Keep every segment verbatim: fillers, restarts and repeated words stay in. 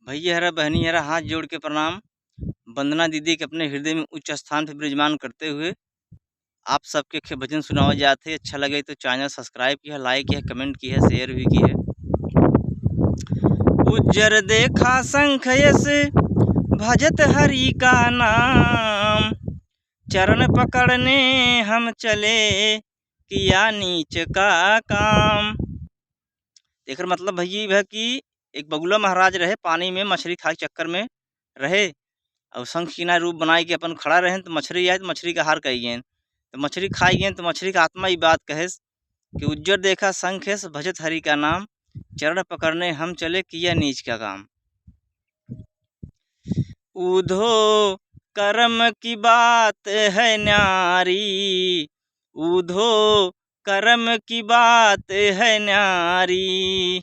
भैया हरा, बहनी हरा, हाथ जोड़ के प्रणाम। वंदना दीदी के अपने हृदय में उच्च स्थान पे विराजमान करते हुए आप सबके खे भजन सुनावा जात है। अच्छा लगे तो channel subscribe किया, like किया, comment किया, share भी किया। उज्जर देखा शंख यस भजत हरि का नाम, चरण पकड़ने हम चले किया नीच का काम। एकर मतलब भैया ई बा कि एक बगुला महाराज रहे, पानी में मछरी खाए के चक्कर में रहे, और शंख किनारे रूप बनाए के अपन खड़ा रहेन, तो मछरी आए, तो मछरी का आहार कइ गएन, तो मछरी खाए गएन, तो मछरी का आत्मा ई बात कहेस कि उज्जर देखा शंख यस भजत हरि का नाम, चरण पकड़ने हम चले किया नीच का काम। ऊधो करम की बात है न्यारी, ऊधो करम की बात है न्यारी,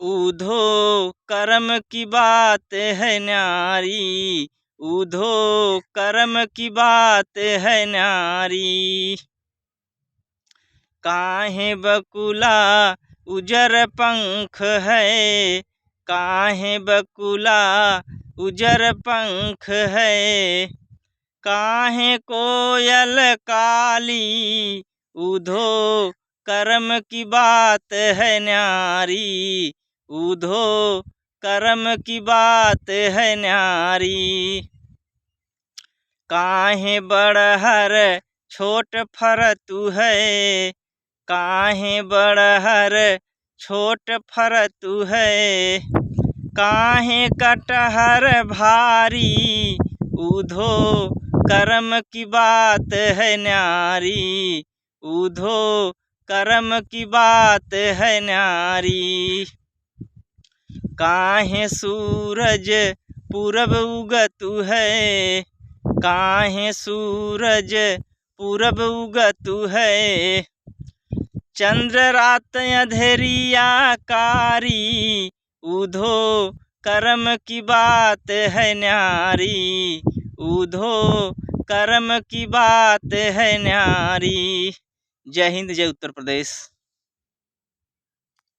ऊधो करम की बात है न्यारी, ऊधो करम की बात है न्यारी। काहे बकुला उजर पंख है, काहे बकुला उजर पंख है, काहे कोयल काली, ऊधो करम की बात है न्यारी, ऊधो करम की बात है न्यारी। काहे बड़हर छोट फरतु है, काहे बड़हर छोट फरतु है, काहे कटहर भारी, ऊधो करम की बात है न्यारी, ऊधो करम की बात है न्यारी। काहे सूरज पूरब उगतु है, काहे सूरज पूरब उगतु है, चंद्र रात अंधेरिया कारी, ऊधो करम की बात है न्यारी, ऊधो करम की बात है न्यारी। जय हिंद, जय उत्तर प्रदेश।